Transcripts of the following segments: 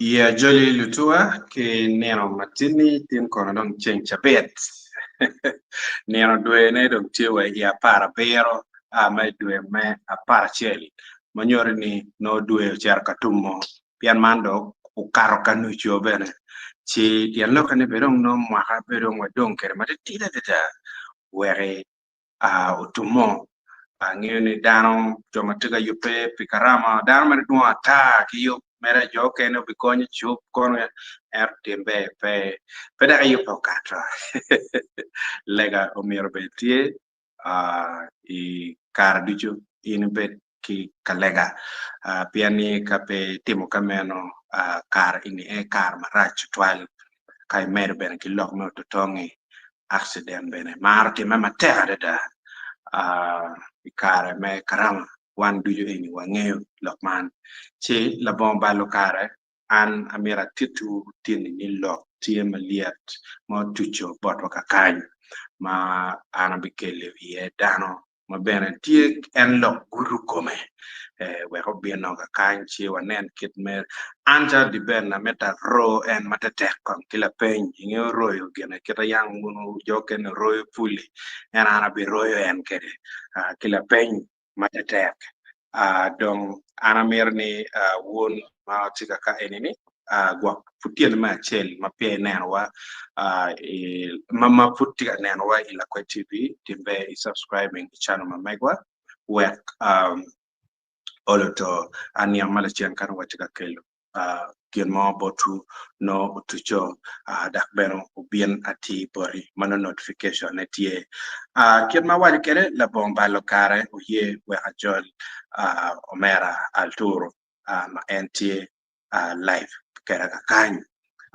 I ajoli lutuwa ki nino matini tin kono dong ceng cabit nino dwene dong tye wa i aparabiro me dwe me aparacel ma nyuto ni nongo dwe ocito ka tumo pien man dong okato ka nuco bene ci tyen lokke ni bene dong nongo mwaka bene dong wadong kwede matitidi adada weki otumo. Angeyo ni dano jo ma tye ka yubbe pi karama dano mere dwong ata ki yub mere jo okene obigonyo cuk kono ento tim ber pe pe dok iyubbe okato lega omyero obed tye i kare ducu in ibed ki ka lega pien ni ka pe itimo ka meno kare eni aye kare marac tutwal ka imedo bene ki lok me ototongi accident bene maro timme matek adada i kare me karama wan ducu eni wangeyo lok man ci labongo balo kare an amyero atitwu tini ni lok tye malyet ma otuco botwa kakany ma an abikelo iye dano ma bene tye en lok gudo kome wek obino kakany ci wanen kit me an calo Diben amito aro en matetek kong ki lapeny inge royo gine kit ma yang jo okene royo puli en an abiroyo en kwede ki lapeny matetek dong an amito ni wun ma wutye ka eni-ni gwok pud tyene me acel ma peya inenowa ma pud tye ka nenowa i Lakwed TV tim ber i subscribing i channel ma megwa wek olo to aniang ma lacen ka nongo watye ka kelo gin mo botwu nongo otuco dok bene obin atir boti ma nongo notification ne tye. Kit ma awaco kwede labongo balo kare oye wek ajol omera Alturo ma en tye live kede kakany.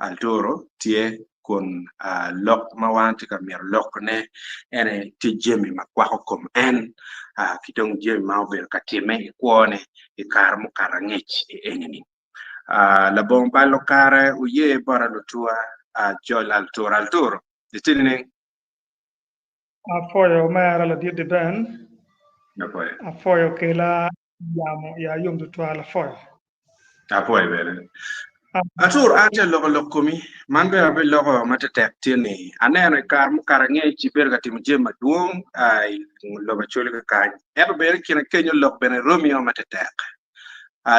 Alturo tye kun lok ma wan tye ka mito lokone ene tye jami ma kwako kom en ki dong jami ma obedo ka timme i kwone i kare mukato angec eni-ni. Labongo balo kare oye bota lutuwa jol Alturo. Alturo itye nining? Apwoyo omera ladit Ben. Apwoyo kela yamo ya yom tutwal apwoyo. Apwoyo bene. Atur an tye loko lok komi man bene abiloko matetek tye ni aneno i kare mukato angec ibedo ka timo jami madwong i lobo Acholi kakany ento bene i kine kenyo lok bene romio matetek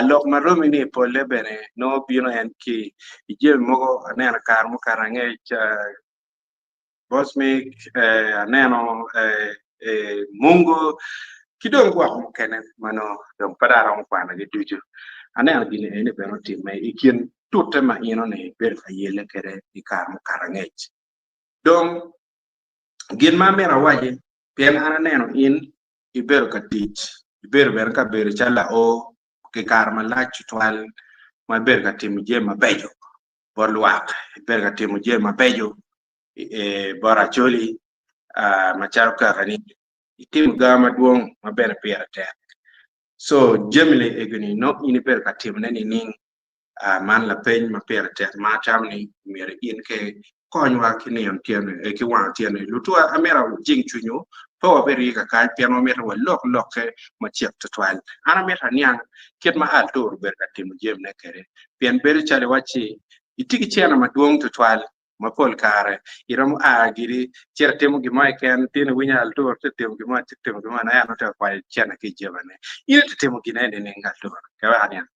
lok ma romi ni polle bene nongo bino en ki i jami mogo aneno i kare mukato angec Bosmic, aneno Mungo ki dong gwok mukene ma nongo dong pe dong aromo kwanogi ducu. Aneno gin eni bene otimme i kin tute ma in onongo ibedo ka yelle kwede i kare mukato angec. Dong gin ma amito awaci pien an aneno in ibedo ka tic, ibedo bene ka bedo calo lao ki kare malac tutwal ma ibedo ka timo jami mabeco bot lwak, ibedo ka timo jami mabeco bot Acholi macalo kakani, itimo ga madwong ma bene pire tek. So jami-ni ego-ni nongo in ibedo ka timone nining? Man lapeny ma pire tek ma atamo ni myero in ke konywa ki niang tyene ki wango tyene. Lutuwa amito ajing cwinywu pe wabirii kakany pien wamito walok lokke macek tutwal. An amito aniang kit ma Altur obedo ka timo jamine kwede pien bedo calo iwacci itye ki cene madwong tutwal ma pol kare iromo a giri cito itimo gin mo keken tin iwinyo Altur tye timo gin mo tye timo gin mo en tye ka kwayo cene ki i jebane. In itye timo gin eni nining Altur? Ke wek aniang.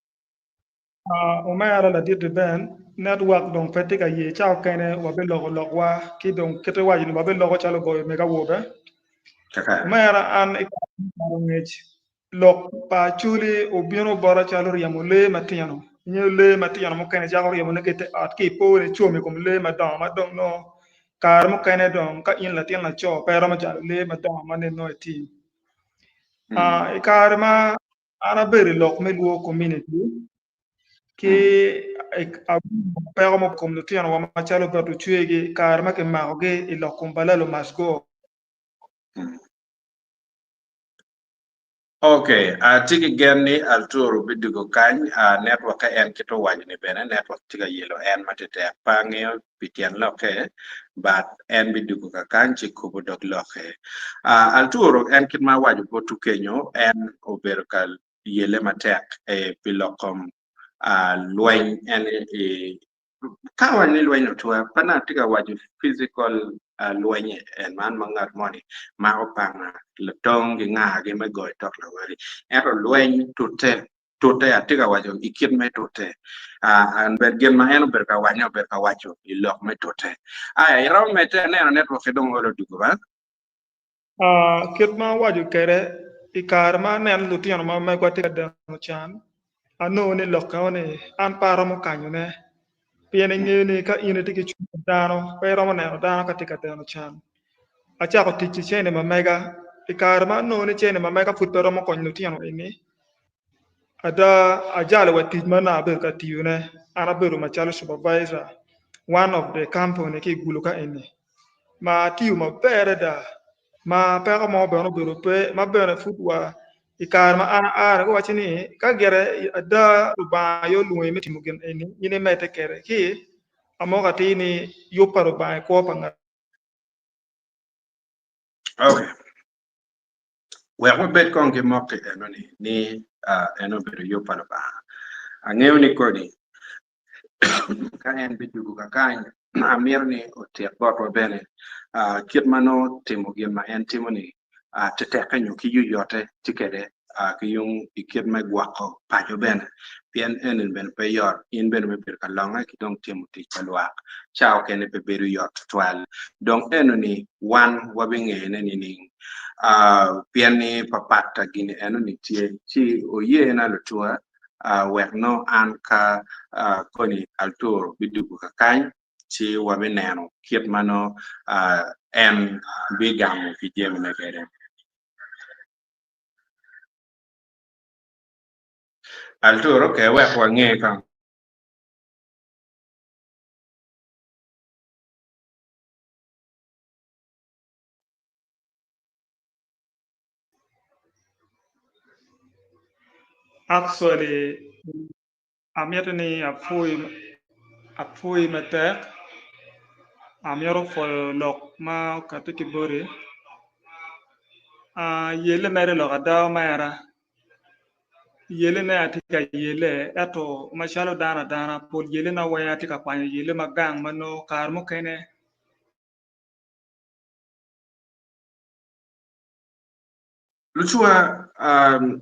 Omera ladit Ben, network dong pe tye ka ye ca okene wabiloko lokwa ki dong kite waco ni wabiloko calo goyo meg awobe. Omera an i kare me kato ngec lok pa Acholi obino bota calo ryemo lee matino. Ingeyo lee matino mukene cako ryemone ki i te ot ki ipo ni icom i kom lee madongo ma dong nongo kare mukene dong ka in latin laco pe iromo jalo lee madongo ma nongo itim. I kare ma An abedo i lok me Luo community ki awinyo peko mo kom lutinowa macalo bet ocwegi i kare ma kimakogi i lok kom Balalo must go. Ok, atye ki gen ni Arturo bidwogo kany. Network-ke en kit owaco ni bene network tye ka yelo en matetek. Pe angeyo pi tyen lokke, but en bidwogo kakany ci kubo dog lokke. Arturo en kit ma awaco botwu kenyo, en obedo ka yelle matek pi lok kom. Lweny en i ka awaco ni lweny otwa pe nongo atye ka waco physical lweny en man ma ngat moni mako panga latong ki ngagi me goyo tok lawoti ento lweny tute tute atye ka waco i kit me tute gin ma en obedo ka wacone obedo ka waco i lok me tute aya iromo medde aneno network ki dong olo dugo ba. Kit ma awaco kwede i kare ma aneno lutino ma megwa tye ka deno can, anongo ni lok eno-ni an pe aromo kanyone pien ingeyo ni ka in itye ki cwiny pa dano pe iromo neno dano ka tye ka deno can. Acako tic ki cene ma mega i kare ma anongo ni cene ma mega pud pe romo konyo lutino eni ada ajalo wa tic ma nongo abedo ka tiyone an abedo macalo supervisor one of the company ki i Gulu ka eni. Ma atiyo maber adada ma peko mo bene obedo pe ma bene pud wa i kare ma an aa guwacci ni ka gire ada Lubanga aye olwongi me timo gin eni in imedde kwede ci amoko atir ni yub pa Lubanga i kwo pa ngat Okay. Wek wabed kong ki mokki enoni ni en obedo yub pa Lubanga. Angeyo ni kodi ka en bidwogo kakany, amito ni otit botwa bene kit ma nongo timo gin ma en timo-ni tetekke nyo ki yoyote tye kwede ki yung i kit me gwoko paco bene pien eni bene pe yot in bene me bedo ka longe ki dong timo tic pa lwak ca okene pe bedo yot tutwal dong enoni wan wabingeyone nining pien ni papat ta gini enoni tye ci oye na lutua wek nongo an ka koni Arturo bidugo kakany ci wabineno kit ma nongo en bigamo ki jamine kwede. Arturo, okay, wek wange kong. Actually, amito ni apwoyi apwoyi matek, amito pwoyo lok ma okati ki boti, yelle mere lok ada omera, yellene atye ka yelle ento macalo dano adana pol yellena weng atye ka kwanyo yelle ma gang ma nongo kare mukene. Lucwa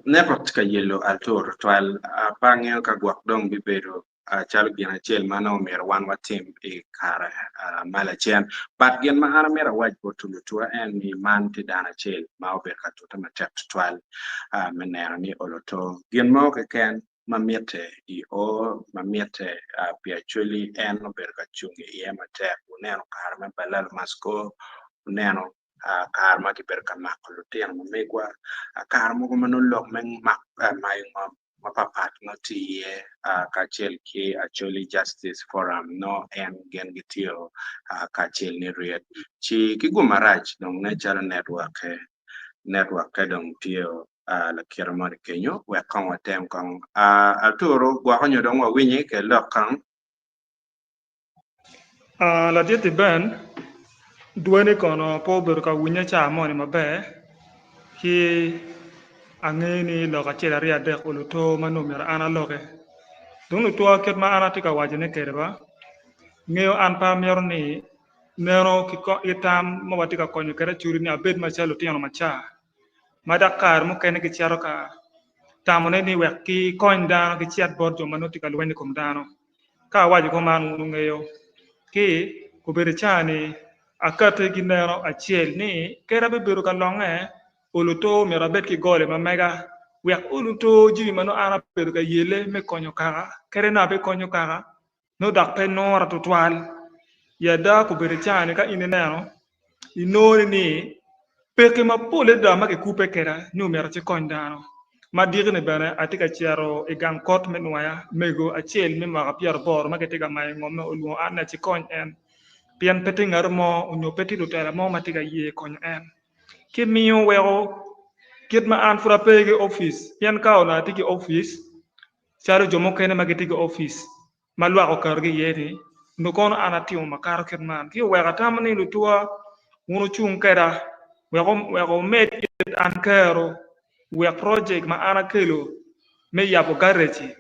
network tye ka yelo Artur tutwal pe angeyo ka gwok dong bibedo calo gin acel ma nongo myero wan watim i kare ma lacen but gin ma an amyero awac bot lucwa en ni man tye dano acel ma obedo ka tute matek tutwal me neno ni oloto gin mo keken ma mitte i o ma mitte pi Acholi en obedo ka cung iye matek wuneno kare me Balalo Masco wuneno kare ma kibedo ka mako lutino ma megwa, kare mogo ma nongo lok me mayo ngom mapatpat nongo tye iye kacel ki Acholi Justice Forum nongo en gin gitiyo kacel ni ryet ci ki gum marac dong nen calo netwokke netwokke dong tye lakite moni kenyo wek kong watem kong Arturo gwoko nyo dong wawinyi kel lok kong. Ladit-ti Ben, dwani kono pe obedo ka winye ca moni maber ci angeyo ni lok acel aryo adek oluto ma nongo myero an aloki. Dong lutwa kit ma an atye ka wacone kwede ba, ngeyo an pe amito ni meno ki tam ma watye ka konyo kwede Acholi ni abed macalo lutino macar ma dok kare mukene gicito ka tamone ni wek gikony dano gicit bot jo ma nongo tye ka lweny i kom dano. Ka awaco kuman wun wungeyo ki obedo ca-ni akatti ki neno acel ni kadi abibedo ka longe oluto myero abed ki goli ma mega wek oluto jami ma nongo an abedo ka yelle me konyo kaka kadi nongo abikonyo kaka nongo dok pe nura tutwal. I ada kobedo ca-ni ka in ineno inongo ni pekki mapol adada ma kikubbe kweda ni omyero acikony dano. Ma diki-ni bene atye ka cito i gang kot me Nwoya, mego acel me mwaka pyeraboro ma kitye ka mayo ngomme olwongo an ni acikony en pien pe tye ngat mo nyo pe tye lutela mo ma tye ka ye konyo en. Ki miyo weko kit ma an pud ape ki opic pien ka onongo atye ki opic calo jo mukene ma gitye ki opic ma lwak oketogi iye-ni, onongo kono an atimo makato kit man. Ci oweko atamo ni, 'Lutuwa, wun wucung kweda wek wumed it an kero wek projek ma an akelo me yabo garej-ci.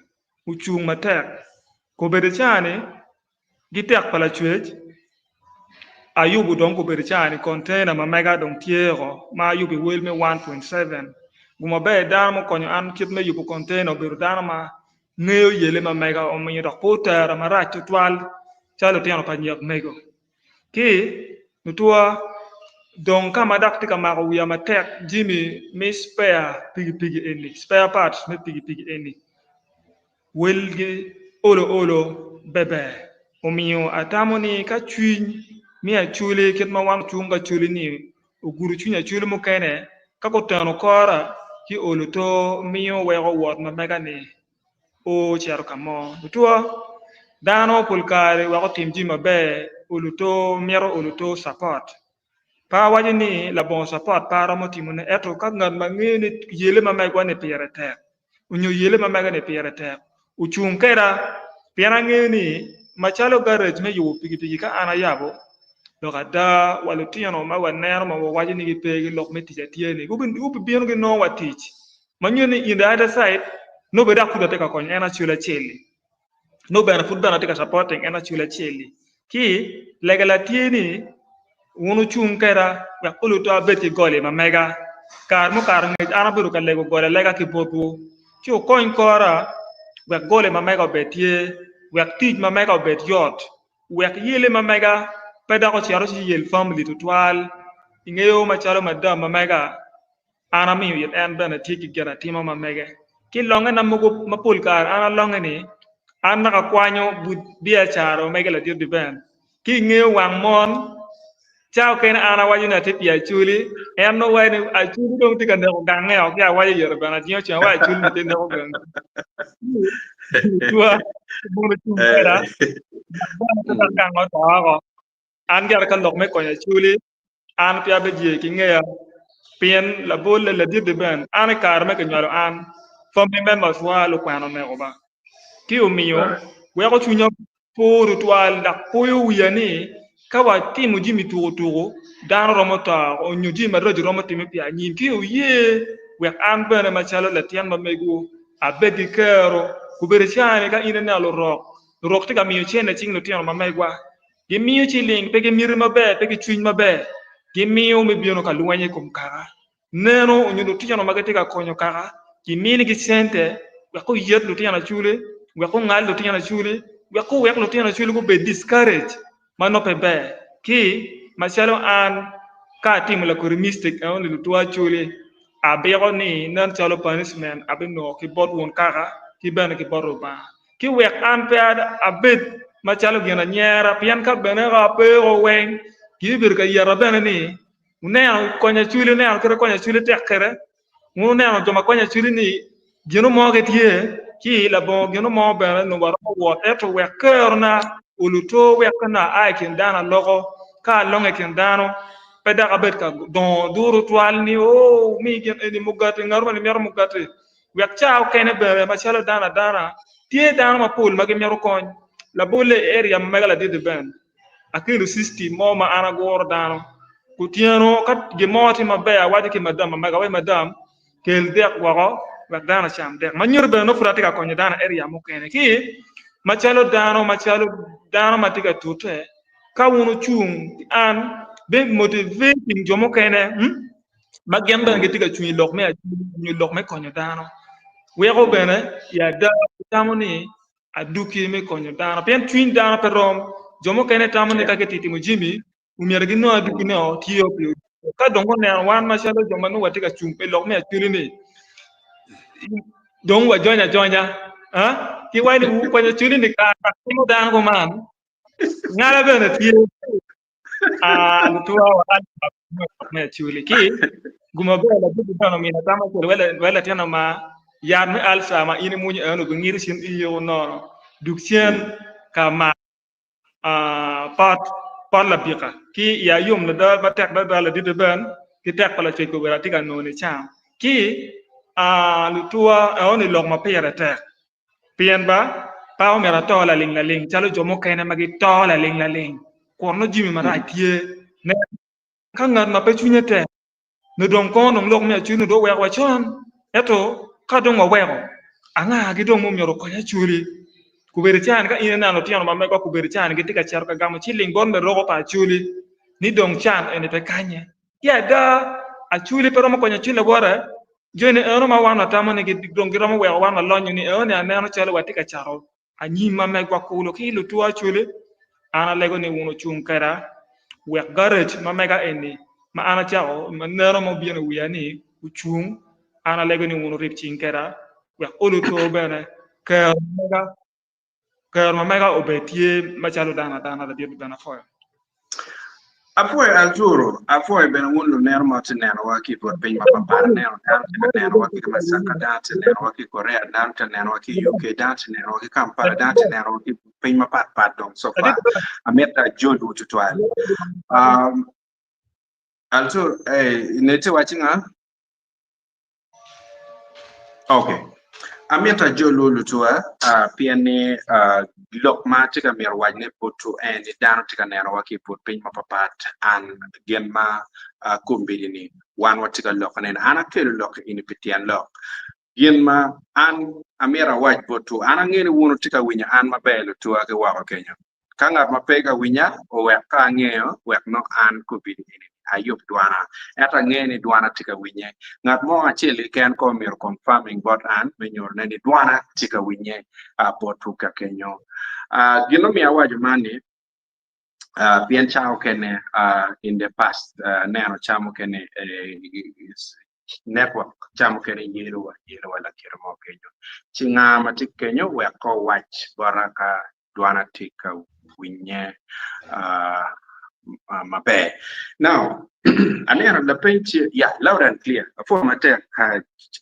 Ocung matek. Kobedo caa-ni gi tek pa lacwec, ayubo dong kobedo caa-ni container ma mega dong tye oko ma ayubo i wel me 1.7. Guma ber dano ma okonyo an kit me yubo container obedo dano ma ngeyo yele ma mega omiyo dok pe otera marac tutwal calo lutino pa nyek mego. Ki lutwa dong ka ma dok tye ka mako wiya matek jami me spare pikipiki eni, spare parts me pikipiki eni welgi olo olo ber omiyo atamo ni ka cwiny me acholi kit ma wan ocung ki acholi ni ogudo cwiny acholi mukene ka guteno kora ci olo to miyo weko wot ma mega ni o cito ka mo. Lutwa, dano pol kare wek otim jami maber olo to mito olo to support. Pe awaco ni labongo support pe aromo timo ne ento ka ngat ma ngeyo ni yele ma megwa ni pire tek onyo yele ma mega ni pire tek ocung keda pien angeyo ni macalo garage me yubo pikipiki ka an ayabo lok ada wa lutino ma waneno ma wawaco ni gipe ki lok me tic atye ni gubibino ginongo wa tic ma nyuto ni in the other side nongo bene dok pud atye ka konyo en acel acel-li nongo bene pud bene atye ka supporting en acel acel-li ci lega tye ni wun wucung kweda wek olu to abed ki goli ma mega kare mukato angec an abedo ka lego goli alega ki botwu ci wukony kora wek goli ma mega obed tye wek tic ma mega obed yot wek yele ma mega pe dok ocito ci yel family tutwal ingeyo macalo madam ma mega An amiyo it en bene tye ki gin atima ma mege. Ki longena mogo ma pol kare an alonge ni, an naka akwanyo but biacara ma mege ladit Diven. Ki ingeyo wang mon, ca okene an awaco ni atye pi Acholi, en nongo waco ni Acholi dong tye ka neko gange o, ki awaco ire bene ajingo ceng awaco Acholi ni tye neko gangi. Tua, mono cung kweda, dok bene pe dok gang oto oko. An gire ka lok me konyo Acholi, An pe abedyee ki ngeya, pien labolle ladit-ti bene, an i kare me kinywalo an, family members wa lukwena oneko ba. Ci omiyo weko cwinya po tutwal dok poyo wiya ni ka watimo jami tuku tuku dano romo to onyo jami maraco romo time pi anyim ci oye wek an bene macalo latin ma megwu abed ki kero gubedo cani ka in ineno lurok, lurok tye ka miyo cene cing lutino ma megwa. Gimiyo ciling pe ki miti maber, pe ki cwiny maber. Gimiyo me bino ka lweny i kom kaka. Neno onyo lutino ma gitye ka konyo kaka, giminigi cente wek oyet lutino aculi, wek ongal lutino aculi, wek owek lutino aculi gubed discourage ma nongo pe ber. Ki macalo an ka atimo lakodi mistake enoni lutwa aculi, abiko ni nen calo punishment abinongo ki bot won kaka ki bene ki bot Lubanga. Ki wek an pe abed macalo gin anyera, pien ka bene ka apeko weng, gibibedo ka yeta bene ni, Wuneno konyo acwali, wuneno kite konyo acwali tek kwede, wun wuneno jo ma konyo acwali ni gino mo gitye, ci labongo gino mo bene nongo waromo wot, ento wek kerona oluto wek ka nongo aa i kin dano aloko, ka alongo i kin dano, pe dok abed ka dongo duru twal ni, Oo, wumi gin eni mugati, ngat moni mito mugati. Wek ca okene bene macalo dano adana, tye dano mapol ma gimito kony. Labolle i area ma mega ladit Ben, akelo system mo ma an aguro dano. Kutyeno ka gin mo tye maber awaco ki madam ma mega awaco madam kel dek woko wek dano ocam dek. Ma nyuto bene nongo pud atye ka konyo dano i area mukene. Ki macalo dano macalo dano ma tye ka tute ka wun wucung an be motivating jo mukene hmm? ma gin bene gitye ka cwinyo lok me acwiny nyo lok me konyo dano weko bene i ada gitamo ni aduki me konyo dano pien cwiny dano pe rom jo mukene tamo ni ka gitye timo jami omyero ginong adukine o tye pi ka dong guneno wan macalo jo ma nongo watye ka cung pi lok me acwiny ni dong wajonyo ajonya ki waco ni wukonyo acwiny ni kara timo dano kuman ngala bene tye Lutuwa me aculi ki guma ber ladit bene omina tam acel wek latin ma yat me alca ma in imwonyo eno obingito cen iyiko nono duk cen ka mak pot pot labika ki iya yom mada matek adada ladit Ben ki tek pa lacwec obedo atye ka nongo ni cam ki lutuwa eno ni lok ma pire tek. Pien ba, pe omyero ato laling laling calo jo mukene ma gito laling laling kun nongo jami marac tye. Nen, ka ngat ma pe cwinye tek, nyo dong kono dong lok me acwiny nongo dong oweko wa con, ento ka dong waweko. Angagi dong ma omyero okony Acholi? Kobedo cani ka in ineno lutino ma megwa kobedo cani gitye ka cito ka gamo ciling bot meroko pa Acholi ni dong can eni pe kanye. Ki ada, Acholi pe romo konyo Acholi lawote. Joni eno ma wan watamo ni dong giromo weko wan walonyo ni eno ni aneno calo watye ka cato anyim ma megwa kulu ki lutwo Acholi. An alego ni wun wucung keda wek garage ma mega eni ma an acako ma neno ma obino i wiya ni ocung. An alego ni wun wurib cing keda wek olo to bene kero ma mega kero ma mega obed tye macalo dano adana ladit bene apwoyo. Apwoyo Arturo, apwoyo bene wun luneno ma wutye nenowa ki i but piny mapapat. Aneno dano tye ka nenowa ki Masaka, dano tye nenowa ki Korea, dano tye nenowa ki UK, dano tye nenowa ki Kampala, dano tye nenowa ki piny mapatpat dong so far. Amito ajolwu tutwal. Um, Arturo, eh, ne tye waci nga? Okay. Amito ajolwu lutuwa uh, pien ni uh, lok ma atye ka mito wacne botwu en ni dano tye ka nenowa ki i but piny mapapat an gin ma uh, kombeddi-ni wan watye ka lokone ni an akelo lok eni pi tyen lok gin ma an amito awac botwu an angeyo ni wun wutye ka winyo an maber lutuwa ki woko kenyo Ka ngat ma pe ka winya owek ka angeyo wek nongo an kombeddi eni ayub dwana. Ento angeyo ni dwana tye ka winye. Ngat mo acel keken kong omyero confirming bot an me nyutone ni dwana tye ka winye botwu ka kenyo. Gin mumiyo awaco man ni pien ca mukene in the past aneno ca mukene network ca mukene yelo wa yelo wa lakite mo kenyo. Ci nga ma tye kenyo wek owac bota ka dwana tye ka winye maber. Now, aneno lapeny tye, yeah, loud and clear. Apwoyo matek.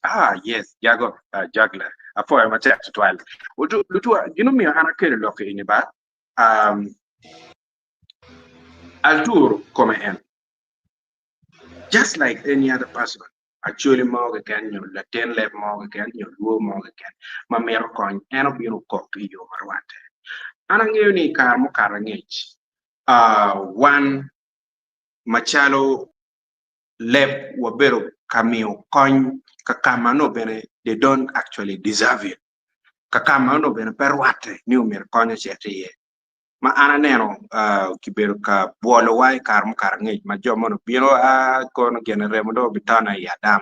Ah, yes, Jago, uh, Juggler. Apwoyo matek tutwal. Lutua, gin omiyo an akelo lok eni ba, um, Altur kome en. Just like any other person, Acholi mo keken nyo latin leb mo keken nyo lwo mo keken ma mito kony, en obino okok i yo ma rwatte. An angeyo ni i kare mukato angec, wan macalo leb wabedo ka miyo kony ka ka ma nongo bene they don't actually deserve it, ka ka ma onongo bene pe rwatte ni omyero kony ocit iye. ma an aneno kibedo ka bwolowa i kare mukato angec ma jo moni obino a kono gine remo dong obitone i adam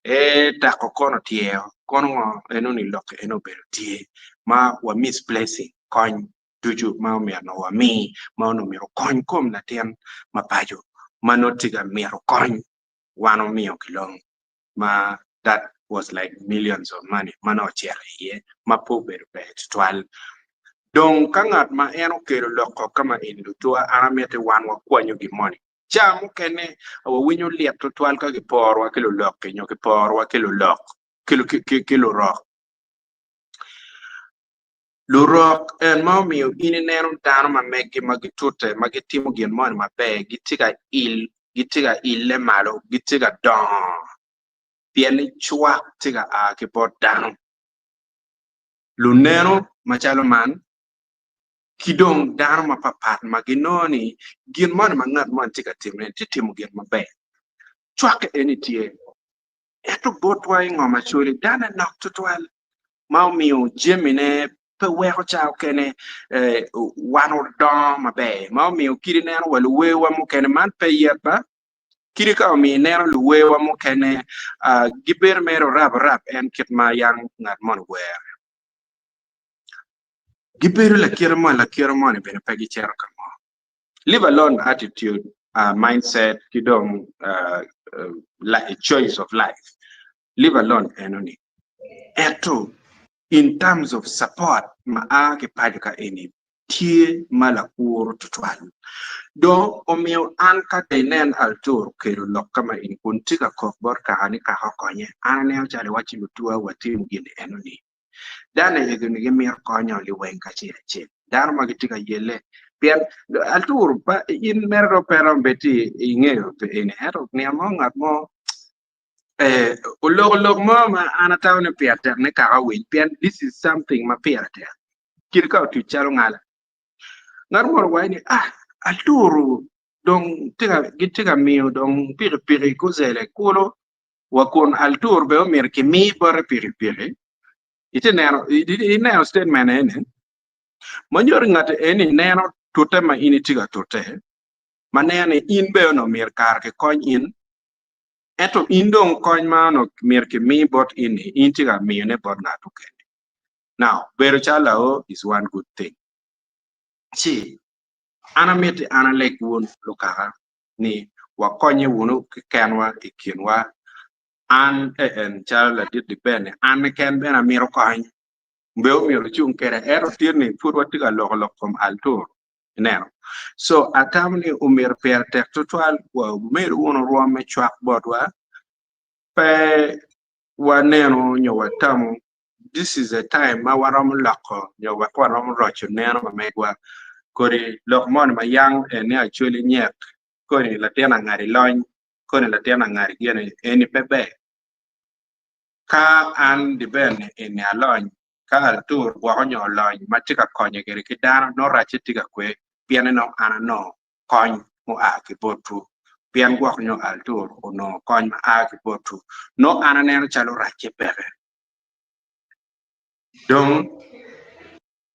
ee tako kono tyeo kono ngo enoni lok eno obedo tye ma wa misplacing kony ducu ma omyero wami ma onongo myero okony kom latin ma paco ma nongo tye ka mito kony wan omiyo kilong ma that was like millions of money ma nongo ocito iye ma pe obedo ber tutwal. Dong ka ngat ma en okelo lok ko ka ma eni lutuwa an amiti wan wakwanyo gin moni. Ca mukene wawinyo lit tutwal ka giporowa ki lulok-ki nyo kiporowa ki lulok ki lurok. Lurok en ma omiyo in ineno dano ma meggi ma gitute ma gitimo gin moni maber gitye ka il, gitye ka ille malo, gitye ka dongo pien ni cwak tye ka a ki bot dano. Luneno macalo man ki dong dano mapapat ma ginongo ni gin moni ma ngat moni tye ka timone tye timo gin maber, cwakke eni tye. Ento botwa i ngom Acholi dane nok tutwal ma omiyo jamine pe weko ca okene wan odongo maber ma omiyo kadi ineno wa luwewa mukene man pe yet ba kadi ka omiyo ineno luwewa mukene gibedo mere orap orap en kit ma yang ngat moni owero gibedo lakite moni lakite moni bene pe gicito ka mo. Leave alone attitude, uh, mindset ki dong uh, uh, choice of life. Leave alone enoni. Ento in terms of support ma a ki paco ka eni tye ma lakuru tutwal. Dong omiyo an ka da inen Altur okelo lok ka ma eni kun tye ka kok bot kaka ni kaka okonye, an aneno calo iwacci lutuwa watimo gin enoni. Dano egi-ni gimito konyo liweng kacel acel, dano ma gitye ka yelle pien Altur pa in mere dong pe romo bed ti ingeyo pi eni ento nino mo ngat mo eh, oloko lok mo ma an atamo ni pire tek ni kaka owiny pien this is something ma pire tek kit ka otuc calo ngala ngat mo owaco ni ah Altur dong tye ka gitye ka miyo dong pikipiki guzele kulu wa kun Altur bene omyero kimi bote pikipiki. Ite neno ineno statement eni ma nyuto ngat eni neno tute ma in itye ka tute ma neno ni in bene onongo myero kare kikony in ento in dong kony ma onongo myero kimi bot in ni in itye ka miyone bot ngat mukene. Now bedo calo lao is one good thing. Ci an amiti an aleg wun lukaka ni wakonye wunu kekenwa i kinwa an en calo ladit Dibene an keken bene amito kony be omyero ocung kede ento tye ni pud watye ka loko lok kom altur ineno so atamo ni omyero pire tek tutwal wamed wunu rwom me cwak botwa pe waneno nyo watamo this is a time ma waromo loko nyo wek waromo roco neno ma megwa kodi lok moni ma yang en ni acholi nyek koni latin angadi lony koni latin angadi gini eni pe ber ka an dibene eni alony ka altur gwoko nyo olony ma tye ka konye kede ki dano nongo racce tye ka kwe pien ni nongo an anongo kony mua ki botwu pien gwok nyo altur onongo kony ma a ki botwu nongo an aneno calo racce peke dong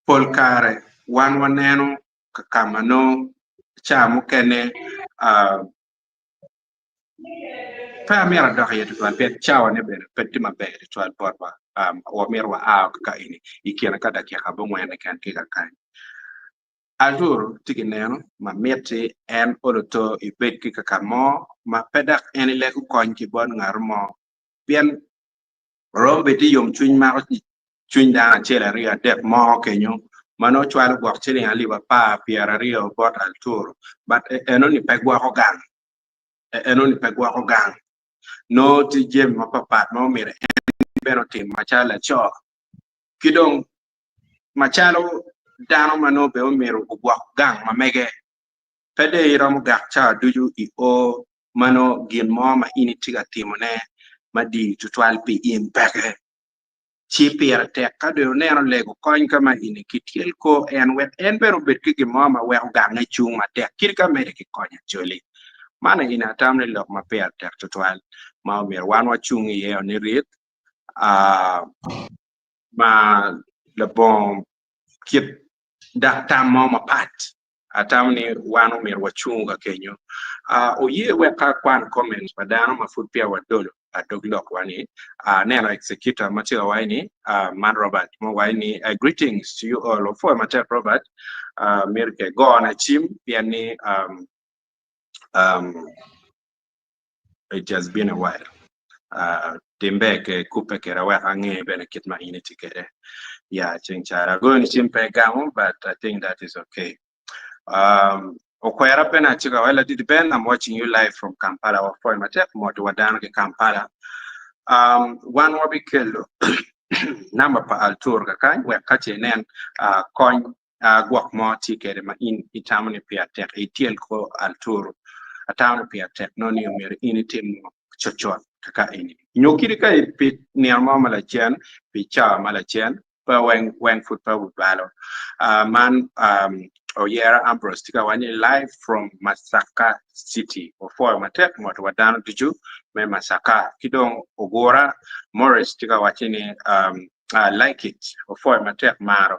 pol kare wan waneno ka ma nongo ca mukene Pe amito adok iye tutwal pien cawane bene pe tye maber tutwal botwa. Wamito waa ka eni i kine ka dakika abongwen keken ki kakany. Arthur tye ki neno ma mitti en olo to ibed ki kaka mo ma pe dok en ilego kony ki bot ngat mo pien romo bed ni yomcwiny mako cwiny dano acel aryo adek mo kenyo ma nongo cwalo gwok ciling alip apar pyeraryo bot Arthur but enoni pe gwoko gang. Enoni pe gwoko gang. Nongo tye jami mapatpat ma omyero en bene otim macalo laco ki dong macalo dano ma nongo bene omyero ogwok gang ma mege. Pe dong iromo gak cawa ducu i o ma nongo gin mo ma in itye ka timone madii tutwal pi in peke. Ci pire tek ka dong ineno lego kony ka ma eni kityel kor en wek en bene obed ki gin mo ma weko gange cung matek kit ka medde ki konyo Acholi. Man eni atamo ni lok ma pire tek tutwal ma omyero wan wacung iye nirit ma labongo kit dak tam mo mapat. Atamo ni wan omyero wacungu ka kenyo. Oye wek ka akwan comments pa dano ma pud peya wadolo adog lokwa ni. Aneno executor ma tye ka waco ni man Robert ma owaco ni greetings to you all. Opwoyo matek Robert. Myero ke gona cim pien ni it has been a while. Timbe ke kubbe kweda wek ange bene kit ma in itye kwede. Yeah, ceng cara agoyo ni cim pe igamo but I think that is okay. Okwera bene atye ka waco ladit Ben I'm watching you live from Kampala wapwoyo matek mot wa dano ki Kampala. Wan wabikelo namba pa Altur kakany wek ka ce inen kony gwok mo tye kwede ma in itamo ni pire tek ityel kor Arturo atamo ni pire tek nongo ni omyero in itim ngo cutcut kaka eni nyo kadi ka pi nino mo ma lacen pi cawa ma lacen pe weng weng pud pe obibalo man Oyera Ambrose tye ka waco ni live from Masaka City opwoyo matek mot wa dano ducu me Masaka ki dong Ogura Morris tye ka waco ni like it opwoyo matek maro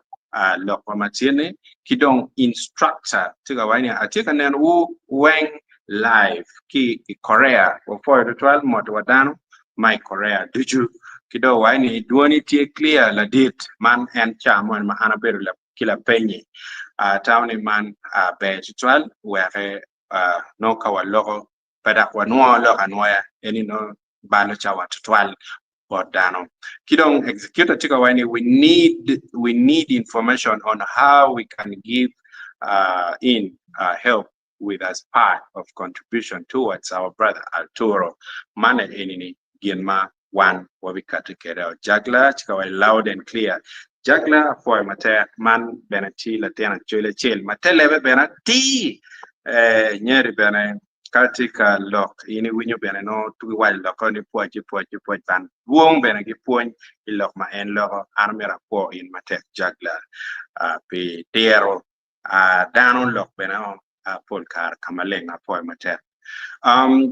lok ma matye-ni ki dong instructor tye ka waco ni atye ka neno wu weng live ki i Korea wapwoyo tutwal mot wa dano ma i Korea ducu ki dong waco ni dwoni tye clear ladit man en ca moni ma an abedo ki lapenyi atamo ni man ber tutwal weke nongo ka waloko pe dok wanwo lok anwoya eni nongo balo cawa tutwal bot dano. Ki dong executor tye ka waco ni we need we need information on how we can give in help with as part of contribution towards our brother Arturo. Man eni ni gin ma wan wabikati kwede. Jagla tye ka waco loud and clear. Jagla apwoyo matek man bene tye latin acwele acel ma te lebe bene atir nyeri bene Ka tye ka lok, in iwinyo bene nongo tugi waco lokke ni pwoc, pwoc, pwoc ban dwong bene ki pwony i lok ma en loko. An amyero apwo in matek Jagla pi tiro dano lok bene pol kare ka maleng apwoyo matek.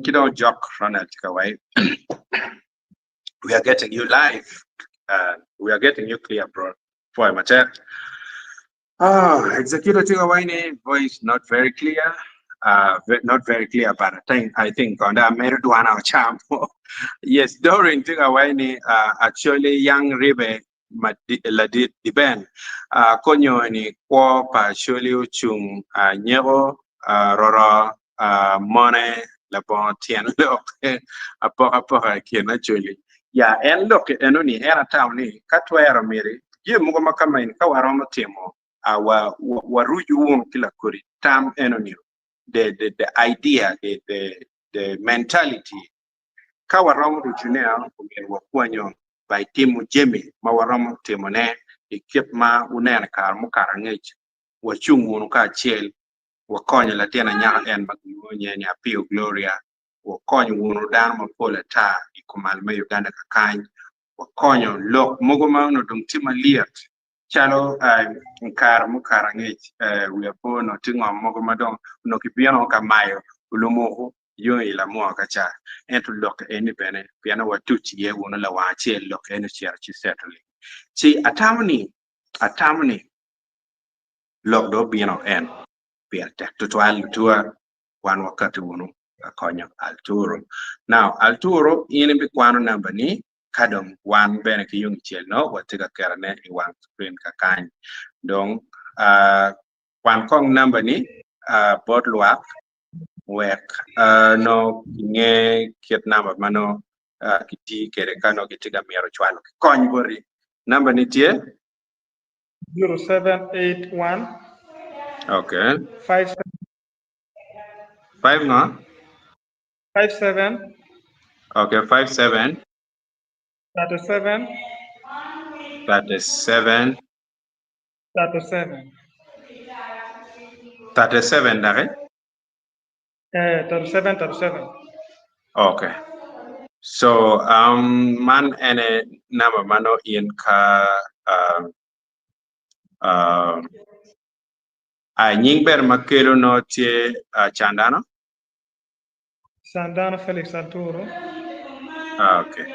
Ki dong Jok Ronald tye ka waci we are getting you live. Uh, we are getting you clear, bro. Pwoyo matek. Oh, executor tye ka waco ni voice not very clear. Uh, not very clear, but I think I think konda amedo dwana ocamo. Yes, Doreen tye ka waco ni uh, actually young ribe ladit diben uh, konyo ni kwo pa Acholi ocung uh, nyeko uh, roro uh, mone labongo tyen lok apokapoka i kin Acholi. Ya, en lok eno ni en atamo ni ka twero miti jami mogo ma kama eni ka waromo timo uh, wa, wa, warucu wun ki lakodi tam eno ni the, the, the idea the, the, the mentality ka waromo rucune omyero wakwanyo by timo jami ma waromo timone i kit ma wuneno i kare mukato angec wacung wunu kacel wakonyo latin anyaka en ma kilwongo nyinge ni Apio Gloria, wakonyo wunu dano mapol ata i kumal me Uganda kakany, wakonyo lok mogo ma onongo dong tye malyet calo i kare mukato angec wiya po onongo tye ngom mogo ma dong onongo kibino ka mayo olumuku yo i lamwoo ka ca ento lok eni bene pien watuc iye wunu lawang acel lok eni ocito ci settling ci atamo ni atamo ni lok dong obino en pire tek tutwal lutuwa wan wakati wunu ka konyo Alturo. Now Alturo in ibikwano namba ni ka dong wan bene ki yung icel no watye ka ketone i wang screen kakany. Dong uh, kwan kong namba ni uh, bot lwak wek uh, no kinge kit namba ma no uh, kiti kede ka no gitye ka mito cwalo ki kony boti. Namba ni tye? 0781 Okay. 57 5 ngo? 57 Okay, 57 37 37 37 37 daki? Eh, 37 37 Okay. So um man ene namba mano in ka um um a nying ber ma kelo no tye uh, Candano? Candano Felix Alturo. Ah, okay.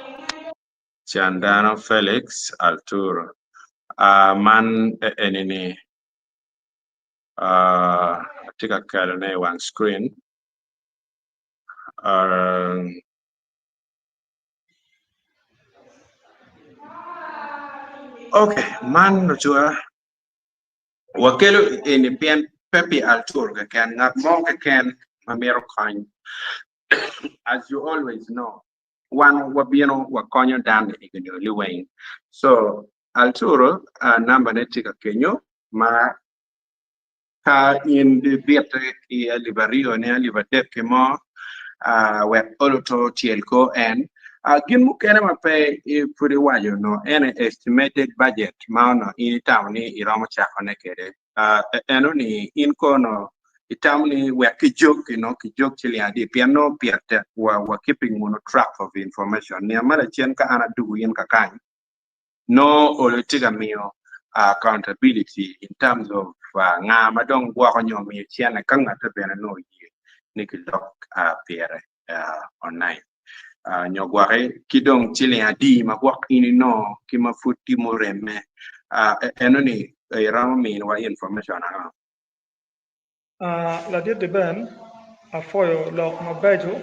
Candano Felix Alturo. Uh, man eni ni uh, atye ka kelone i wang screen. Uh, okay, man ocwa wakelo eni pien pe pi Alturo keken, ngat mo keken ma mito kony. As you always know, wan wabino wakonyo dano i nyo liweng. So Alturo uh, namba ne tye ka kenyo ma ka in bibite ki alip aryone, alip adek-ki mo, wek olo to tyel kor en. Gin mukene ma pe pud iwaco onongo en aye estimated budget ma onongo in itamo ni iromo cakone kwede. Eno-ni in kono itamo ni wek kijog-ki nongo kijog ciling adi pien nongo pire tek wa keeping wunu track of information. Nino ma lacen ka an adugo in kakany, nongo olo tye ka miyo accountability in terms of nga ma dong gwoko nyo miyo cene ka ngatte bene nongo oye ni kilok pire online nyo gwoki ki dong ciling adi ma gwok in inongo ki ma pud tye mureme eno ni iromo miniwa information ango? Ladit Ben, apwoyo lok mabeco,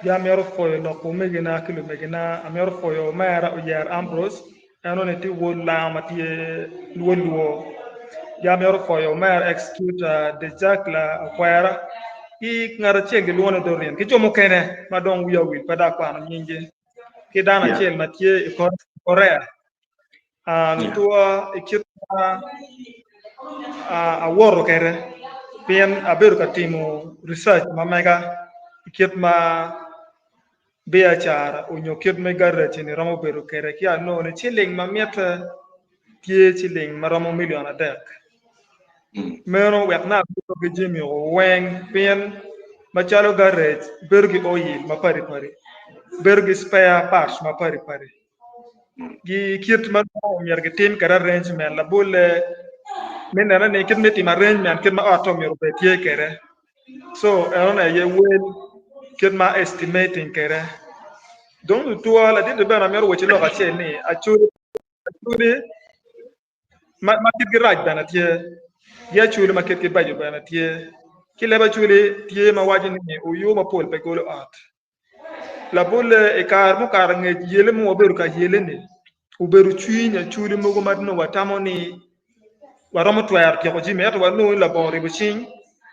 ya amito pwoyo lok pa omegina ki lumegina, amito pwoyo omera Oyer Ambrose, en onongo tye wod lango ma tye wod luo, ya amito pwoyo omera Executor Dejakla Okwera ki ngat acel gilwongo ni Doreen ki jo mukene ma dong wiya owil pe dong akwano nyinggi ki dano acel ma tye i Korea. Lutwa i kit ma awoto kwede pien abedo ka timo research ma mega i kit ma biacara onyo kit me garage eni romo bedo kwede ki anongo ni ciling ma mitte tye ciling ma romo million adek meno wek nongo abedo ki jami weng pien macalo garage bedo ki oil mapadi padi bedo ki spare parts mapadi padi. Gi kit ma nongo myero gitim kwede arrangement labolle me nene ni kit me timo arrangement kit ma otte myero obed tye kwede so enoni aye wel kit ma estimating kwede dong tutwal ladit bene amito wacci lok acel ni acholi. Acholi ma ma kitgi rac bene tye, ki acholi ma kitgi beco bene tye. Ki leb acholi tye ma waco ni oyo mapol pe golo ot. Labolle, i kare mukato angec, yelle ma wabedo ka yelle-ni obedo cwiny acholi mogo ma nongo watamo ni waromo twero tyeko jami ento wanongo ni labongo ribo cing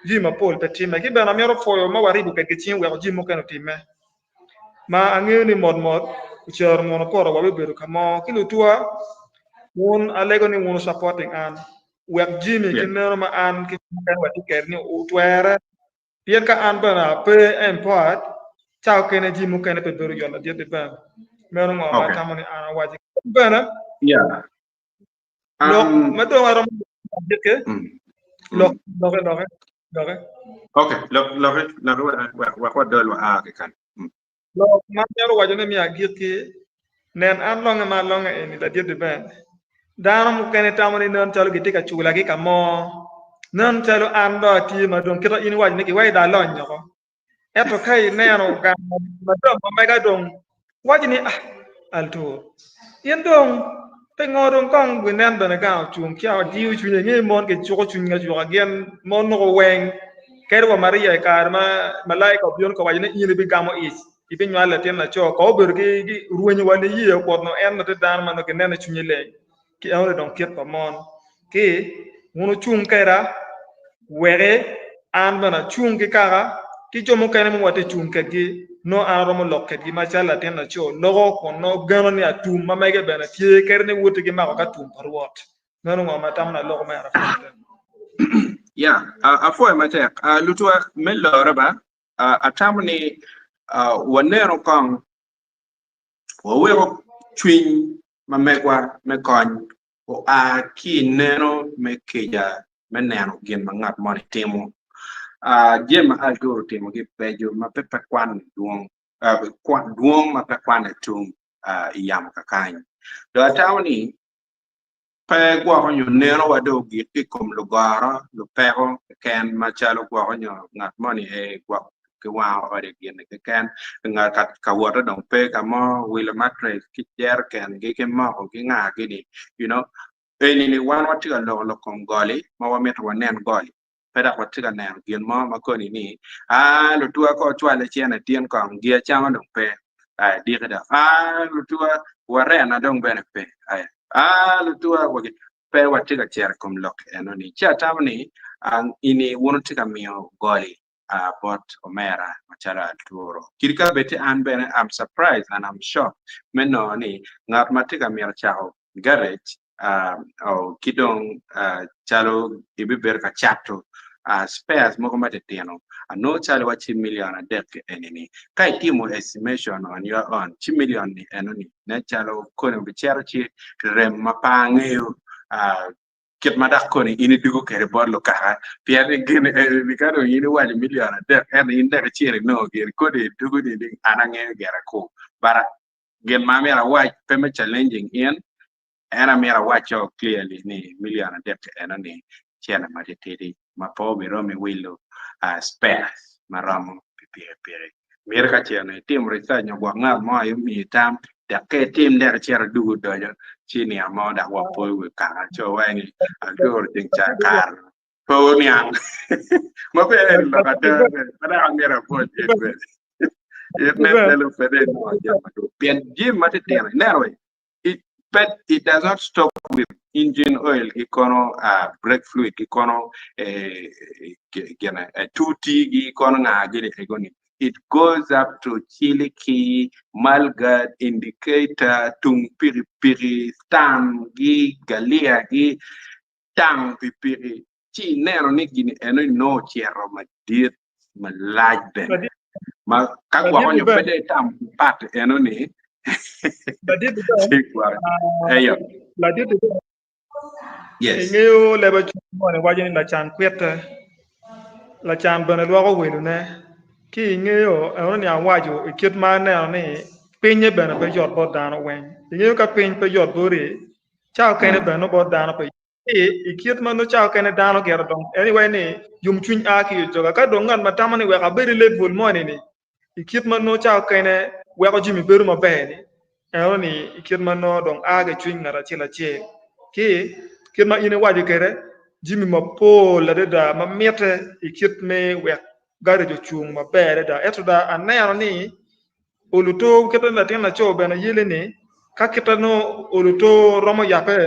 jami mapol pe timme. Ki bene amito pwoyo ma waribo kwedgi cing weko jami mukene otimme ma angeyo ni mot mot ocero muno poto wabibedo ka mo ki lutuwa wun alego ni wun supporting an wek jami ki meno ma an ki mukene watye kwede ni otwere. Pien ka an bene ape empowered, ca okene jami mukene pe bedo yot ladit di ben. Meno ngo ma atamo ni an awaci. Bene, lok ma dong aromo agike, lok, loke, loke, loke. Okay, lok, loke, loke, wek, wek, wek wadol wa a ki kany. Lok ma amito waco ne me agikki, nen an longe ma alonge eni ladit di ben. Dano mukene tamo ni nen calo gitye ka cula ki ka mo, nen calo an dong atye ma dong kita in iwaco ni kiweko dong alony oko. Ento ka ineno gang ma dong ma mega dong waco ni ah altur in dong pingo dong kong ginen bene gang ocung ci ajiyo cwinye inge mon gicuko cwinygi acuka gin mon nongo weng Kadi wa Maria i kare ma malaika obino ka waco ni in ibigamo ic, ibinywalo latin laco, ka obedo ki rwenyo wa niye okwoto en nongo tye dano ma nongo kineno ni cwinye leng. Ki enoni dong kit pa mon. Ki wun wucung keda, weki an bene acung ki kaka, ki jo mukene ma watye cung kedgi, nongo an aromo lok kedgi macalo latin laco loko kun nongo geno ni atum ma mege bene tye kadi ni woti gimako ka tum pa Rwot. Meno ngo ma atamo ni aloko me arapwony. Ya, apwoyo matek. Lutwa me lore ba, atamo ni waneno kong waweko cwiny ma megwa me kony oa ki i neno me kica me neno gin ma ngat moni timo. Jami ma Al Gore otimogi beco ma pe pe kwanne dwong, dwong ma pe kwanne tum i yamo kakany. Dong atamo ni Pe gwoko nyo nenowa dong ogik ki i kom lugoro, lupeko keken macalo gwoko nyo ngat moni ee gwok kiwango ode gin-ni keken, ka wote dong pe ka mo, wilo matrec ki jereken-gi ki moko ki nga gini you know eni-ni wan watye ka loko lok kom goli ma wamito wanen goli. pe dok watye ka neno gin mo ma koni ni, aa lutuwa ko ocwale cene tin kong gi acama dong pe, aya diki dok, aa lutuwa warena dong bene pe, aya aa lutuwa wagi pe watye ka cito i kom lok eno ni. Ci atamo ni ini wun wutye ka miyo goli bot omera macalo Arturo. Kadi ka bed ti an bene I'm surprised and I'm shocked me nongo ni ngat ma tye ka mito cako garage ki dong calo ibibedo ka cato spares mogo matitino anongo calo iwacci million adek eni-ni ka itimo estimation on your own ci million ni eno-ni nen calo koni obicito ci rem ma pe angeyo kit ma dok koni in idwogo kwede bot lukaka pien ni gin eni ka dong in iwaco million adek ento in dok icito inongo gire koni idwogo ni an angeyo gire ku but gin ma amyero awac pe me challenging in en amyero awaco clearly ni million adek eno ni cene ma titidi ma pe obiromi wilo spares ma romo pi pikipiki mito ka cene itimo research nyo gwok ngat mo aye omiyi tam dok ka itim dek icito idugo odoco ci nino mo dok wapo i wi kaka co waci ni aduro ceng ca kare pe oniang ma pe en lok ada bene ma dok amyero apwony in bene in nen calo pe dong inongo jami madwong pien jami matitino ineno wai it but it does not stop with engine oil ki kono uh, brake fluid ki kono eh, gine eh, tuti gi kono nga gini egoni it goes up to chili key malgad indicator tung pikipiki stand gi galia gi tang pikipiki ci ineno ni gini eno inongo ocito madit malac bene ma ka gwoko nyo pe dong itamo ki pat eno ni ci gwoko eyo yes Ingeyo leb acwiny moni waco ni lacan kwitte, lacan bene lwoko welone. Ki ingeyo eno ni awaco i kit ma aneno ni pinye bene pe yot bot dano weng. Ingeyo ka piny pe yot boti, Ca okene bene nongo bot dano pe ci i kit ma nongo ca okene dano gire dong en iwaco ni yomcwiny a ki i ojoga ka dong ngat ma tamo ni wek abed i level moni ni i kit ma nongo ca okene weko jami bedo maber ni. Ento ni i kit ma nongo dong a ki i cwiny ngat acel acel ki kit ma in iwaco kwede jami mapol adada ma mitte i kit me wek garej ocung maber adada. Ento dong aneno ni oluto kit ma latin laco bene yelle ni ka kite nongo oluto romo yabbe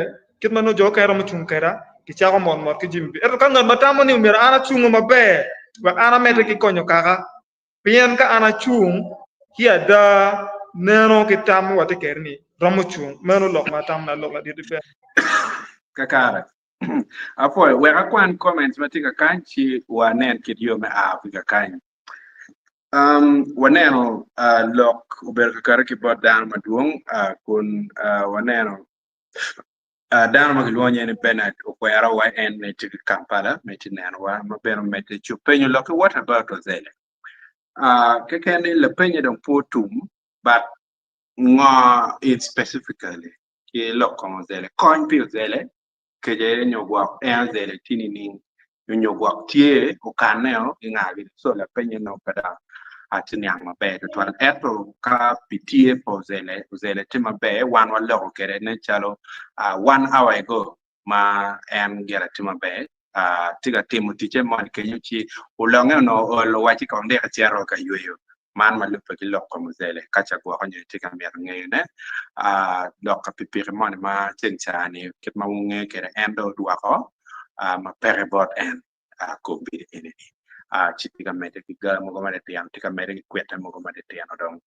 kit ma nongo jo mukene romo cung kweda kicako mot mot ki jami. Ento ka ngat ma tamo ni myero an acungo maber wek an amedde ki konyo kaka Pien ka an acung, ci ada neno ki tam ma watye kwede-ni romo cung. Meno lok ma atamo ni alok ladit bene. Kakare. Apwoyo. Wek akwan comments ma tye kakany ci wanen kit yo me a ki kakany. Um, waneno uh, lok obedo kakare ki bot dano madwong uh, kun uh, waneno uh, dano ma kilwongo nyinge ni Bernard okwero wa en ne tye ki Kampala me tye nenowa ma bene omedde ci openyo lok ki what about Ozele. Uh, keken ni lapenye dong pe otum but ngo in specifically ki lok kom Ozele kony pi Ozele kece nyo gwok en Ozele tye nining nyo gwok tye okaneo ki nga gini so lapenye nongo pe dok atye niang maber tutwal ento ka pi tye pa Ozele, Ozele tye maber wan waloko kwede nen calo uh, one hour ago ma en gire tye maber uh, tye ka timo ticce moni kenyo ci olonge onongo ol owacci kong dek ecito ka yweyo man ma lubbe ki lok kom Ozele ka ca gwoko nyo itye ka mito ngeyone uh, lok ka pikipiki moni ma ceng ca-ni kit ma wungeyo kwede en dong odwoko uh, ma peke bot en uh, kombeddi eni-ni uh, ci tye ka medde ki ga mogo matitino tye ka medde ki kwite mogo matitino dong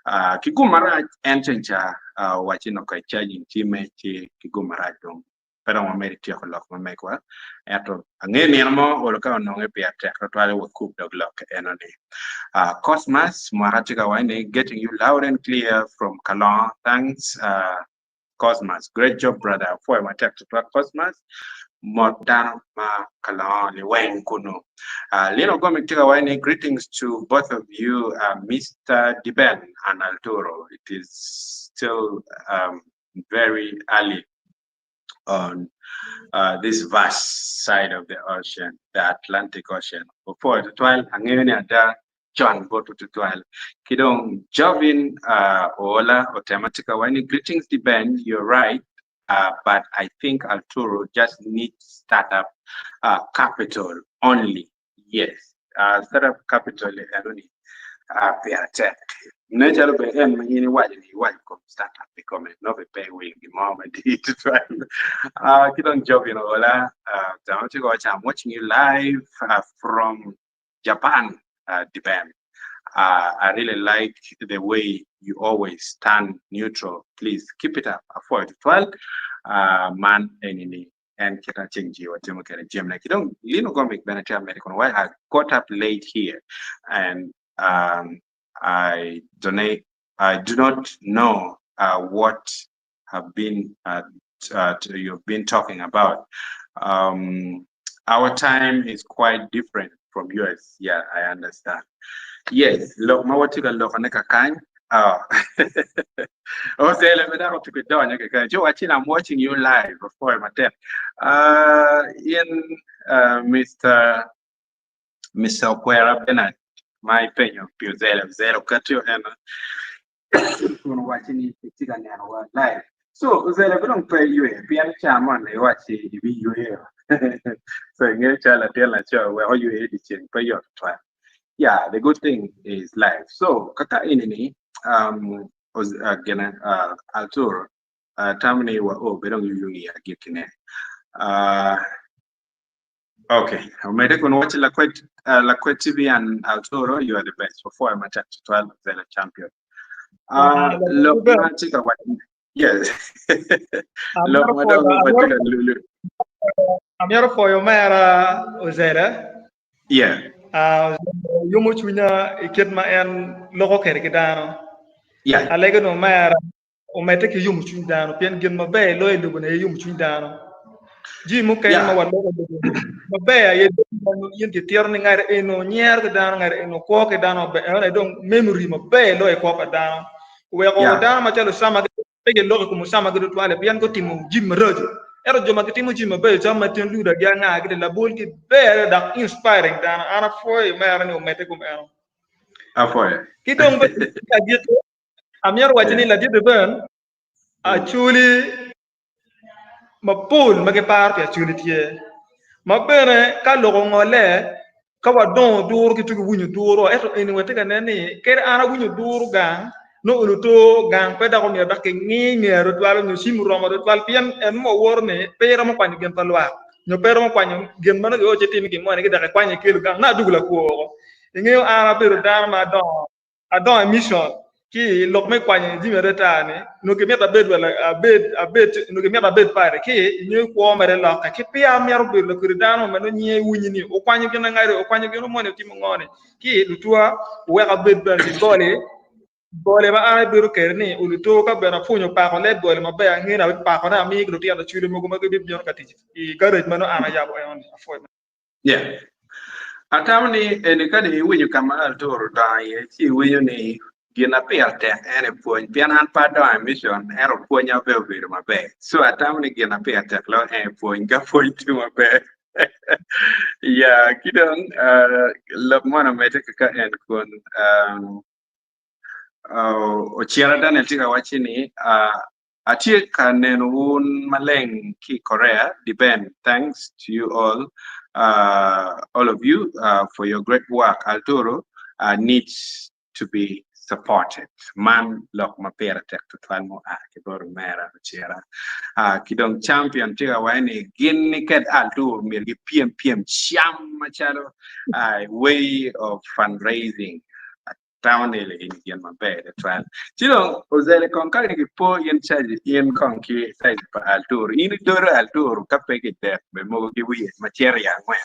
uh, ki gum marac en ceng ca uh, owacci nongo ka charging cimme ci ki gum marac dong pe dong wamedo tyeko lok ma megwa ento angeyo nino mo olo ka ononge pire tek tutwal wakub dog lok eno-ni. Uh, Cosmas mwaka tye ka waco ni getting you loud and clear from Kalongo thanks uh, Cosmas great job brother apwoyo matek tutwal Cosmas mot dano ma Kalongo liweng kunu. Uh, Lino Gomic tye ka waco ni greetings to both of you uh, Mr. Diben and Alturo it is still um, very early on uh, this vast side of the ocean, the Atlantic Ocean. Opwoyo tutwal, angeyo ni ada con botwu tutwal. Ki dong Jovin uh, Oola otema tye ka waco ni greetings Diben, you're right, uh, but I think Alturo just needs startup uh, capital only. Yes, uh, startup capital eno ni uh, pire tek. Nen calo bene en ma in iwaco ni iwaco kom startup i kome nongo pe iwilo gin mo madit tutwal. Uh, ki dong Jovin Ola, uh, tamo tye ka waco I'm watching you live uh, from Japan, uh, Diben. Uh, I really like the way you always stand neutral. Please keep it up. Apwoyo tutwal. Uh, man eni ni en kit ma ceng jiwa timo kwede jamine. Ki dong Lino Gomic bene tye amede kun wai I got up late here and um, I donate I do not know uh, what have been uh, uh, you've been talking about. Um, our time is quite different from yours. Yeah, I understand. Yes, lok ma watye ka lokone kakany. Oh. Ozele me dako tuko donyo kakany. Jo wacci I'm watching you live before matek. Uh, in uh, Mr. Mr. Okwera Bernard ma ipenyo pi Ozele, Ozele okatio en kun owaci ni etye ka nenowa live. So Ozele pe dong pe ywe pien ca moni iwaci ibiyweyo. so ingeyo calo latin laco wek oywe dyeceng pe yot tutwal. Yeah, the good thing is live. So kaka eni ni um, oz, uh, gine, uh, Arturo uh, tamo ni wa o be dong yuyungi agikkine. Uh, okay, omede kun waci Lakwet, uh, Lakwet TV and Arturo, you are the best. Wapwoyo matek tutwal, Ozele champion. Uh, lok ma tye ka waco yes. Lok ma dong watye ka lulu. Amyero pwoyo omera Ozele. Yeah. Uh, yomo cwinya i kit ma en loko kwede ki dano. Yeah. Alego ni omera omedde ki yomo cwiny dano pien gin maber loyo i lobo-ni aye yomo cwiny dano. Jami mukene Yeah. ma waloko i lobo-ni maber aye in kitito ni ngat eno nyero ki dano, ngat eno kwo ki dano maber, eno aye dong memory maber loyo i kwo pa dano. Oweko Yeah. dano macalo Osama pe giloko i kom Osama ki tutwale pien gutimo jami maraco. Ento jo ma gitimo jami mabeco calo Martin Luther ki anga gitye labol ki ber dok inspiring dano. An apwoyo omera ni omedde kom eno. Apwoyo. Ki dong bene agikki amyero waci ni ladit Ben. Acholi mapol ma giparo pi Acholi tye, ma bene ka lok ongolle ka wadongo duru ki tugi winyo duru ento eni watye ka nen ni kadi an awinyo duru gang nongo olo to gang pe dok omyero dok kingi ngea tutwal nyo cim oromo tutwal pien en ma wawoto ni pe iromo kwanyo gin pa lwak nyo pe iromo kwanyo gin ma nongo iwaco ci itimo gin moni ki dok ikwanyo ikelo gang nongo adwogo lakwo woko. Ingeyo an abedo dano ma adongo Adongo i mission ki i lok me kwanyo jami adata ni nongo kimito abed wa abed abed nongo kimito abed pare ki ingeyo kwo mere lokke ki peya amito bedo lakodi dano ma nongo nyinge iwinyi ni okwanyo gin angadi okwanyo gin moni otimo ngo ni ki lutwa oweko abed bene ki goli goli ma an abedo kwede ni oluto ka bene apwonyo pako leb goli maber angeyo ni abipakone amiyo ki lutino acwali mogo ma gibibino ka tic i garage ma nongo an ayabo eno ni apwoyo. Yeah. Atamo ni eni ka dong iwinyo ka ma Arturo odongo iye ci iwinyo ni gin na pire tek en aye pwony pien an pe adongo i mission ento pwonya pe obedo maber. So atamo ni gin na pire tek loyo en aye pwony ka pwony tye maber. Yeah, ki dong uh, lok man omedde kaka en kun um, uh, Ocira Daniel tye ka wacci ni uh, Atye ka neno wun maleng ki i Korea, Deben, thanks to you all, uh, all of you uh, for your great work. Alturo uh, needs to be supported. Man lok ma pire tek tutwal mo a ki bot omera Ocira. Uh, ki dong champion tye ka waco ni gin ni ked Alturo myero gipyem pyem cam macalo uh, way of fundraising. Tamo ni eni gin maber tutwal. Ci dong ozele kong ka ni gipo in caji in kong ki size pa Alturu. In idodo Alturu ka pe gidek be mogo ki wiye ma cito i angwen.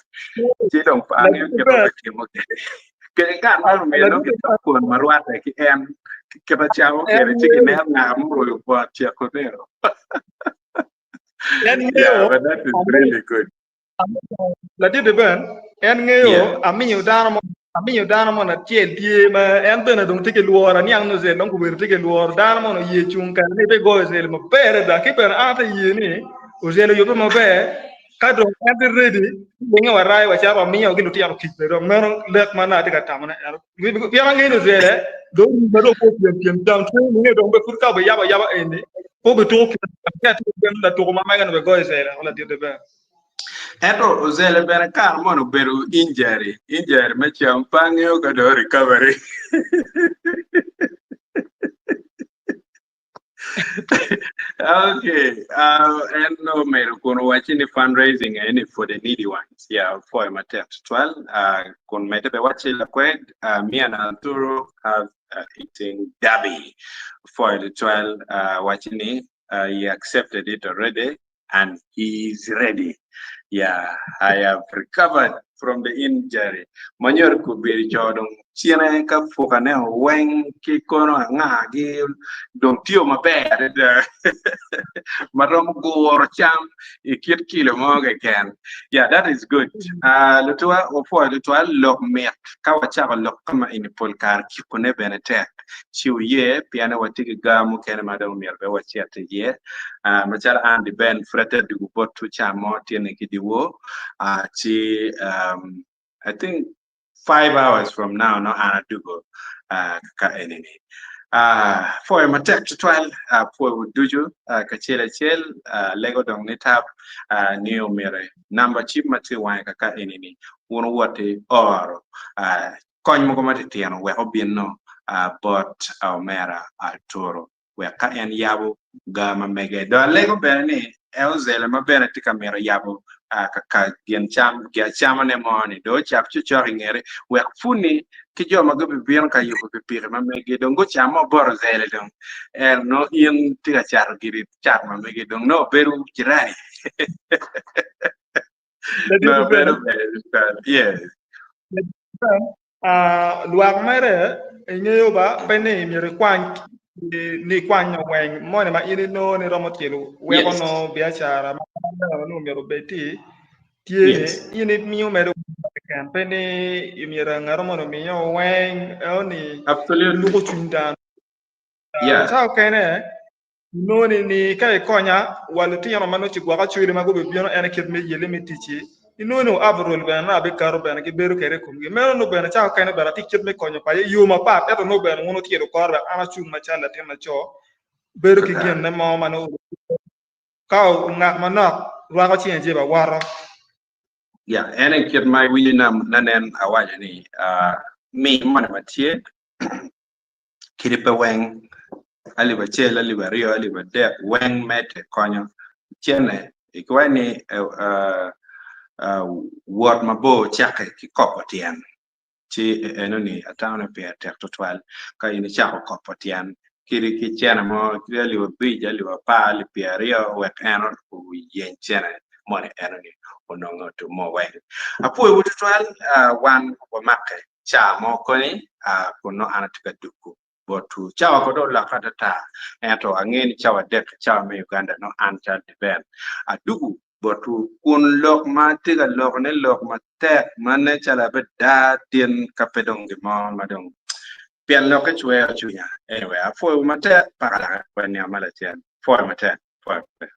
Ci dong pe angeyo kit ma obitimo kwede. Kede kare man omyero nongo gitok kwon ma rwatte ki en kit ma camo kwede ci gineno nga muroyo bot ceko neno. En Yeah, ngeyo but that is really good. Ladit Ben, en ngeyo Yeah. amiyo dano mo amiyo dano mo acel tye ma en bene dong tye ki lworo aniang ni ozel dong gubedo tye ki lworo dano mo oye cung kene ni bigoyo ozel maber adada ki bene an ate ye ni ozel oyubbe maber ka dong en tye ready winge warai wacito wamiyo ki lutino kic bene dong meno lek ma nongo atye ka tamone ento pien angeyo ni ozele dong ma dong pe opyem pyem cam cwiny winge dong be pud ka obiyabo ayaba eni pe obituko pyem cam ki atye ki gen latuko ma mege ni obigoyo ozele ladit Ben. Ento ozele bene kare moni obedo injury, injury me cam pe angeyo ka dong recovery. Okay, uh, en omedo kun owacci ni fundraising eni for the needy ones. Yeah, opwoyo matek tutwal. Uh, kun medde be wacci lakwed, uh, me and Arturo have uh, eating derby. Opwoyo tutwal, uh, wacci ni uh, he accepted it already and he is ready. Yeah, I have recovered from the injury. Manyor kubiri co dong cine ka pukane weng ki kono anga gi dong tiyo maber adada ma romo guro cam i kit kilo mo keken. Yeah, that is good. Uh, lutuwa opwoyo tutwal lok mit ka wacako lok kama eni pol kare kikone bene tek. Ci wuye pien watye ki gar mukene ma dong myero bene wacit iye. Uh, macalo an di Ben pud ate dugo botwu ca mo tye-ni ki dyewor, uh, ci um, I think five hours from now no an adugo uh, ka eni-ni. Uh, pwoyo matek tutwal, uh, pwoyo ducu uh, kacel acel, uh, lego dong ni tap uh, ni omyero namba cim ma tye wange kaka eni-ni wun wuwoti oro uh, kony mogo matitino wek obinno bot omera Arturo wek ka en yabo gar ma mege. Dong alego bene ni en ozele ma bene tye ka mito yabo ka gin cam gi acamane mo-ni dong ocak cocok i ngete wek puni ki jo ma gubibino ka yubo pikipiki ma megi dong gucam mo bot ozele dong en nongo in tye ka cato giri cat ma megi dong nongo bedo jirani. No, bedo ber. Yes. Ah, lwak mere ingeyo ba pe ni myero ikwany ni ikwanyo weng moni ma in inongo ni romo tyelo weko Yes. nongo biacara ma nongo myero obed ti tye ni Yes. in imiyo mere keken pe ni myero ngat moni omiyo weng eno ni Absolutely. luko cwiny dano. Yeah. Ca okene Inongo ni, ni ka ikonya wa lutino ma nongo cigwoko acwele ma gubibino en kit me yelle me ticci, inongo ni overall bene nongo abikato bene gibedo kwede i komgi. Meno nongo bene cako kene bene atye kit me konyo paco i yo mapat ento nongo bene wun wutyelo kore wek an acung macalo latin laco. Bedo ki ginne mo ma nongo ka ongak manok rwako cinge i jeba woto. Ya, en aye kit ma iwinyo nanen awaco ni mi moni ma tye kadi pe weng alip acel, alip aryo, alip adek weng medde konyo cene ikiwaco ni wot mabor cakke ki kopo tyen. Ci enoni atamo ni pire tek tutwal ka in icako kopo tyen kadi ki cene mo kadi alip abic, alip apar, alip pyeraryo wek en oyeny cene moni enoni onongo tum-mo weng. Apwoyowu tutwal wan wamakke ca mo koni kun nongo an atye ka dwogo botwu. Cawa ko dong olokke atata ento angeyo ni cawa adek ki cawa me Uganda nongo an calo Diben adugu botwu kun lok ma atye ka loko ni lok matek ma nen calo abeda tin ka pe dong gin mo ma dong pien lokke cwero cwinya. Anyway, apwoyowu matek paka lake wa i nino ma lacen. Pwoyo matek, pwoyo matek.